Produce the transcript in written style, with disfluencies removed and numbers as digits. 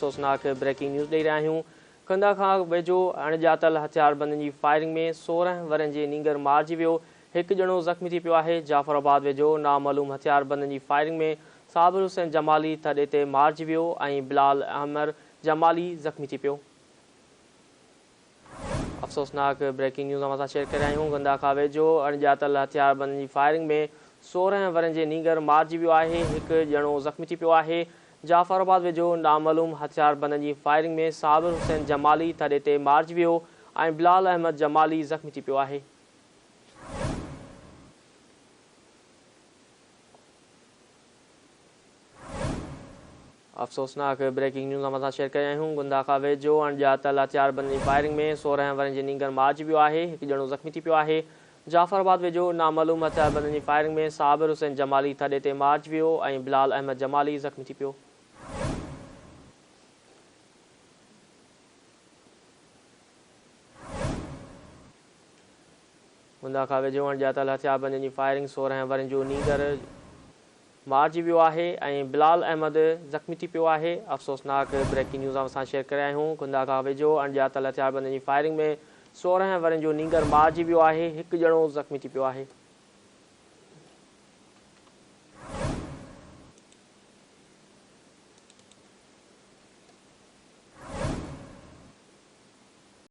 افسوسناڪ breaking news ڏئي رهيا آهيون کندا کان ويجهو اڻڄاتل هٿياربندن جي فائرنگ ۾ 16 ورهين جي نينگر مارجي ويو، هڪ ڄڻو زخمي ٿي پيو آهي، جعفر آباد ويجهو نامعلوم هٿياربندن جي فائرنگ ۾ صابر حسين جمالي ٿڏي تي مارجي ويو ۽ بلال احمر جمالي زخمي ٿي پيو. افسوسناڪ بريڪنگ نيوز اوهان سان شيئر ڪري رهيا آهيون گندا کان ويجهو اڻڄاتل هٿياربندن جي فائرنگ ۾ 16 ورهين جي نينگر مارجي ويو آهي هڪ ڄڻو زخمي ٿي پيو آهي جعفر آباد ويجهو نامعلوم هٿياربندن جي فائرنگ ۾ صابر حسين جمالي ٿڏي تي مارجي ويو ۽ بلال احمد جمالي زخمي ٿي پيو آهي. افسوسناڪ بريڪنگ نيوز اوهان سان شيئر ڪري رهيا آهيون گندا کان ويجهو اڻڄاتل هٿياربندن جي فائرنگ ۾ 16 ورهين جي نينگر مارجي ويو آهي هڪ ڄڻو زخمي ٿي پيو آهي جعفر آباد ويجهو نامعلوم هٿياربندن جي فائرنگ ۾ صابر حسين جمالي ٿڏي تي مارجي ويو ۽ بلال احمد جمالي زخمي ٿي پيو. گندا کان ويجهو اڻڄاتل هٿياربندن جي فائرنگ 16 ورهين جو نينگر مارجي ويو آهي ۽ بلال احمد زخمي ٿي پيو آهي، افسوسناڪ بريڪنگ نيوز اوهان سان شيئر ڪري رهيا آهيون، گندا کان ويجهو اڻڄاتل هٿياربندن جي فائرنگ ۾ 16 ورهين جو نينگر مارجي ويو آهي، هڪ ڄڻو زخمي ٿي پيو آهي.